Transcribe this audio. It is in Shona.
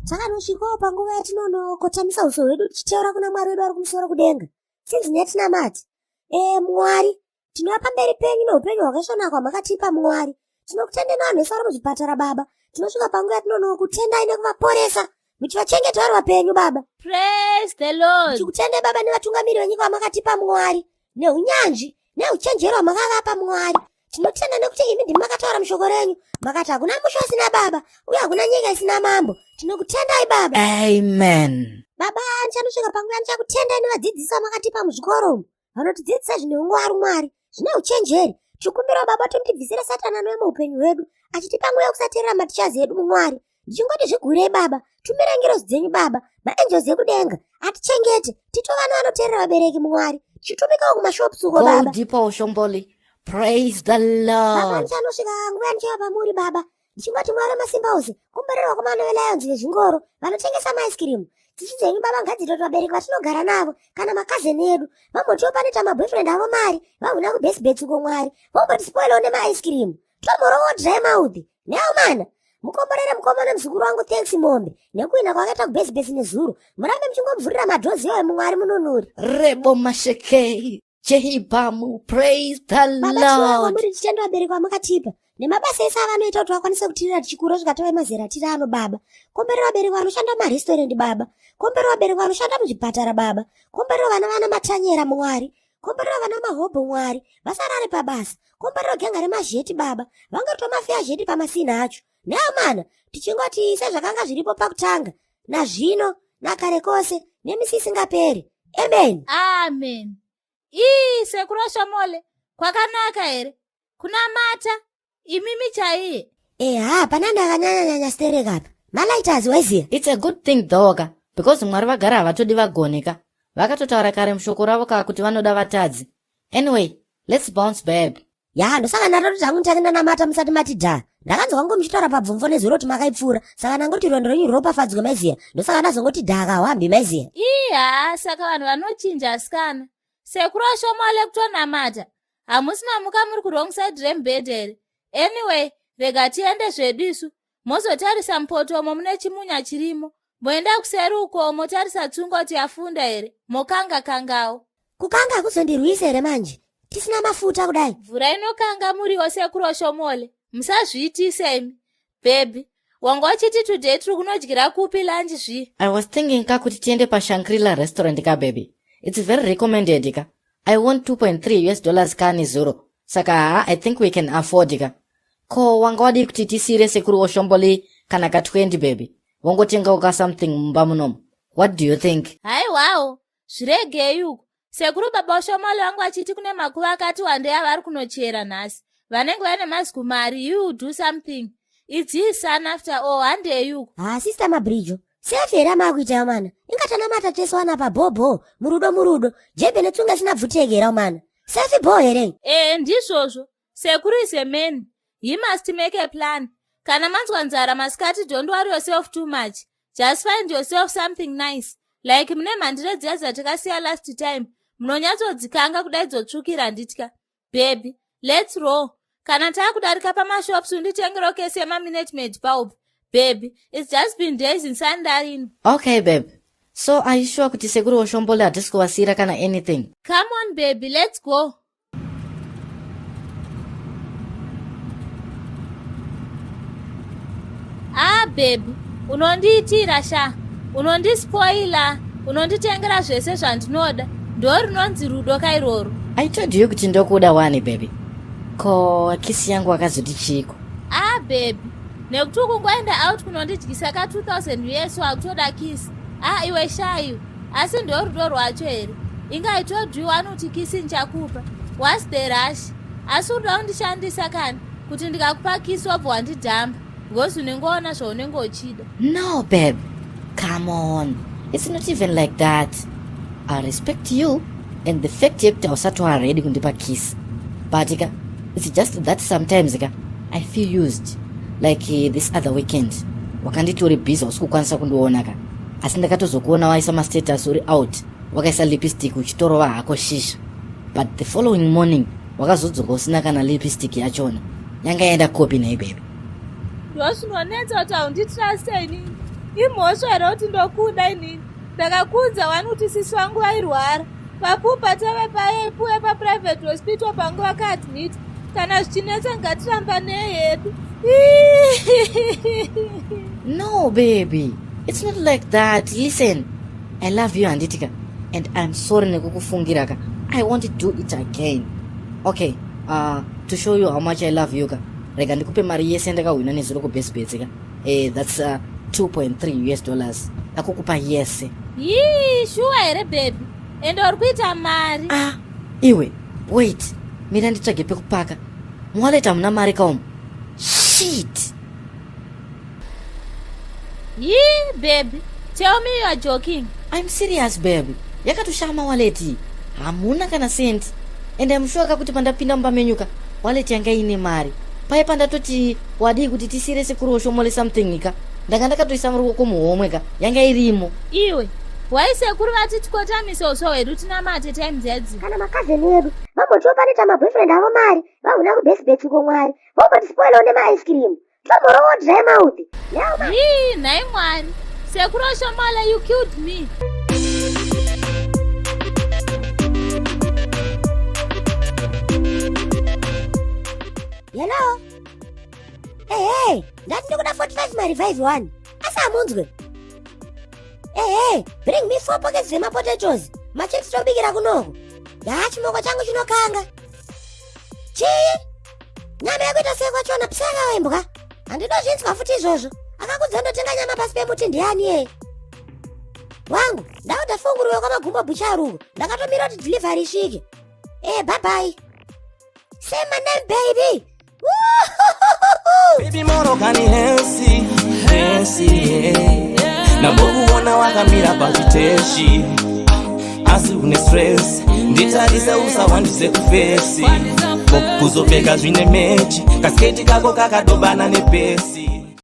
Takanosvikawo panguva yatinonokotamisa uso hwedu tichiteura kuna Mwari wedu ari kumusoro kudenga. Sinzi netinamati. Ee Mwari, tinouya pamberi penyu neupenyu hwakaisvonaka hwamakatipa Mwari. Tinokutendai nevanhu vese vari muzvipatara baba. Tinosvika panguva yatinonokutendai nekuvaporesa muchivachengeta vari vapenyu baba. Praise the Lord. Tichikutendai baba nevatungamiri venyika vamakatipa Mwari neunyanzvi neuchenjeri hwamakavapa Mwari. Tinotenda nekuti imi ndimi makataura mushoko renyu makati hakuna musha usina baba uye hakuna nyika isina mambo. Tinokutendai baba. Amen. Baba, ndichanosvika panguva ndichakutendai nevadzidzisi vamakatipa muzvikoro umu vanotidzidzisa zvine ungwaru Mwari, zvine uchenjeri. Tikumbirawo baba kuti mutibvisire Satani anouya muupenyu hwedu achitipa mweya wekusateerera matichazi edu muMwari. Ndichingoti zvigurei baba, tumirai ngirozi dzenyu baba, maangels ekudenga atichengete, tito vana vanoteerera vabereki muMwari, tichitumikawo kumashops uko Go baba. deeper, Oshomboli. Praise the Baba, Lord. ndichanosvika nguva yandichauya pamuri baba. Ndichingoti Mwari wemasimba ose, komborera vakomana veLions vezvingoro vanotengesa maice cream. Tsitsi dzenyu baba ngadziite kuti vabereki vatinogara navo kana makazeni edu vambotiwo panoita maboyfriend avo mari vahwina kubesibets uko Mwari vombotispoilawo nemaice cream. Tomhorowo dry mouth. Neaumana. Mukomborere mukomana muzukuru wangu thanks mombe nekuhwina kwakaita kubesibets nezuro. Murambe muchingomuvhurira madhozi iwayo muMwari mununuri. Rebo mashekei. Jehibamu, praise the Baba tinouya Lord. kwamuri tichitenda vabereki vamakatipa nemabasa ese avanoita kuti vakwanise kutirera tichikura kusvika tave mazera tiri ano baba. Komberera vabereki vanoshanda mumarestorendi baba. Komberera vabereki vanoshanda muzvipatara baba. Komberera vana vana matanyera Mwari. Komberera vana mahobho Mwari. Vasarare pabasa. Komberera genga remazheti baba. Vangatwa mafeya zheti pamasina acho. Neamana tichingoti sezvakanga zviripo pakutanga nazvino nakare kose nemisi isingaperi. Amen. Amen. Ii sekuru Shomole, kwakanaka here? Kunamata imimi chaiye. Eha, pana ndakanyanya nyanya sterek apa. Malaiters waiziya. It's a good thing though ka because Mwari vagara havatodi vagone ka. Vakatotaura kare mushoko ravo ka kuti vanoda vatadzi. Anyway, let's bounce babe. Ya, ndosaka ndatoti zvangu nditange ndanamata musati mati dha. Ndakanzwa kwangu muchitaura pabvumvo nezuro kuti makaipfuura, saka ndangoti rwendo rwenyu rwuropafadzwe maiziya. Ndosaka ndazongoti dha kahwambi maiziya. Ii haa saka vanhu vanochinja asikana. Sekuru Shomole kutonamata. Hamusi mamuka muri kuwrong side remubhedha here? Anyway, rega tiende zvedu isu. Mozotarisa mupoto umo mune chimunya chirimo. Moenda kuseri uko motarisa tsunga kuti yafunda here? Mokanga kangawo. Kukanga hakuzondirwisa here manje? Tisina mafuta kudai. Mvura inokanga muriwo sekuru Oshomole. Musazviitise imi. Baby, wanga uchiti today tiri kunodyira kupi lunch zvi? I was thinking ka kuti tiende paShangri-La restaurant ka baby. It's very recommended ka. I won 2.3 US dollars ka nezuro. Saka haa I think we can afford ka. Ko wanga wadii kuti tisiire sekuru Oshomboli kana ka 20 baby. Vongotengawo ka something mumba munomu. What do you think? Haiwawo, zviregei uko. Sekuru baba Oshomole vangu vachiti kune makuva akati wandei avari kunochera nhasi. Vanenge vaine mazigumari, you do something. It's his son after all, handei uko. Haa sister Mabrijo, safe here amakuita yamana? Inga tanamata tese wana pa bho bho, murudo murudo, jembe netsunga isina bvuteke here amana? Safe bho here? Eh, ndizvozvo. Sekuru is a man. He must make a plan. Kana manzwa nzara masikati don't worry yourself too much. Just find yourself something nice. Like mune mhandire dziya dzatakasiya last time. Munonyatsodzikanga kudai dzotsvukira handitya. Baby, let's roll. Kana takudarika pamashops unditengero kesi yemaminute maid pulp. Baby, it's just been days insandarino. Okay babe. So are you sure kuti sekuru Oshombole hatisi kuvasiira kana anything? Come on baby, let's go. Ah baby, unondiitira sha. Unondispoila, unonditengera zvese zvandinoda. Ndo rinonzi rudo kairoro. I told you kuti ndokuda wani baby. Ko kisi yangu akazoti chiiko? Ah baby, nekuti ukungoenda out kunondidyisa ka 2000 us wakutoda kisi. Ah iwe sha iwe. Asi ndo rudo rwacho here? Inga I told you wani kuti kisi ndichakupa. What's the rush? Asi unoda kundishandisa kani kuti ndikakupa kisi wobva wandidhamba because unenge waona zvaunenge uchida. No babe, come on. It's not even like that. I respect you and the fact yekuti hausati waready kundipa kiss. But ka, it's just that sometimes ka, I feel used. Like this other weekend, wakanditi uri busy hausi kukwanisa kundiona ka. Asi ndakatozokuona waisa mastatus uri out, wakaisa lipstick uchitorova hako shisha. But the following morning, wakazodzoka usina kana lipstick yachona. Yanga yaenda kopi nhai baby? Ndozvinonetsa kuti haunditruste inini. Imhosva here kuti ndokuda inini? Ndakakuudza wani kuti sisi vangu vairwara. Papupa tave paepuwe paprivate hospital pangu vakaadmit. Kana zvichinetsa ngatiramba neyedu. No, baby. It's not like that. Listen. I love you handiti ka. And I'm sorry nekukufungira ka. I won't do it again. Okay, to show you how much I love you ka. Rega ndikupe mari yese yandakahwina nezuro kubhesibhesi ka. That's 2.3 US dollars. Ndakukupa yese. Yii, shuwa here baby? Ende uri kuita mari. Ah, iwe, wait. Mira nditsvage pekupaka. Muwallet hamuna mari kaomo. Shit. Yii, baby. Tell me you are joking. I'm serious baby. Yakatoshama wallet iyi. Hamuna kana cent. And I'm sure kakuti pandapinda mumba menyu ka, wallet yanga ine mari. Paye pandatoti wadii kuti tisire sekuru oshomole something ka. Ndanga ndakatoisa ruoko muhomwe ka, yanga irimo. Iwe, why sekuru vati tikotamise uso hwedu tinamate time dzedzi? Kana makazeni edu vambotiwo panoita maboyfriend avo mari vahuna kubhesibhesi uko Mwari vombotispoilawo nemaice cream tomorowo dry mouth. Yii, nhai Mwari. Sekuru Oshomole, you killed me. Hello? Ehe, ndati ndikuda 45 marevive 1. Asi hamunzwe. Ehe, bring me 4 pockets dzemapotatoes. Machips tobikira kunoku. Yaa, chimoko changu chinokanga. Chii? Nyama yekuita sei kwachona psaka wembwa? Handinozvinzwa futi izvozvo. Akakudza ndotenga nyama pasi pemuti ndiani yeye? Wangu, ndakuda funguruwe kwamagumbo bucharuko. Ndakatomira kuti delivery isvike. Bye bye. Say my name, baby. Baby moro kani hensi hensi yeah. Nambokuona wakamira pachiteshi asi une stress nditarise usawandise kufesi kuzopfeka zvine mechi kasketi kako kakadobana nepesi.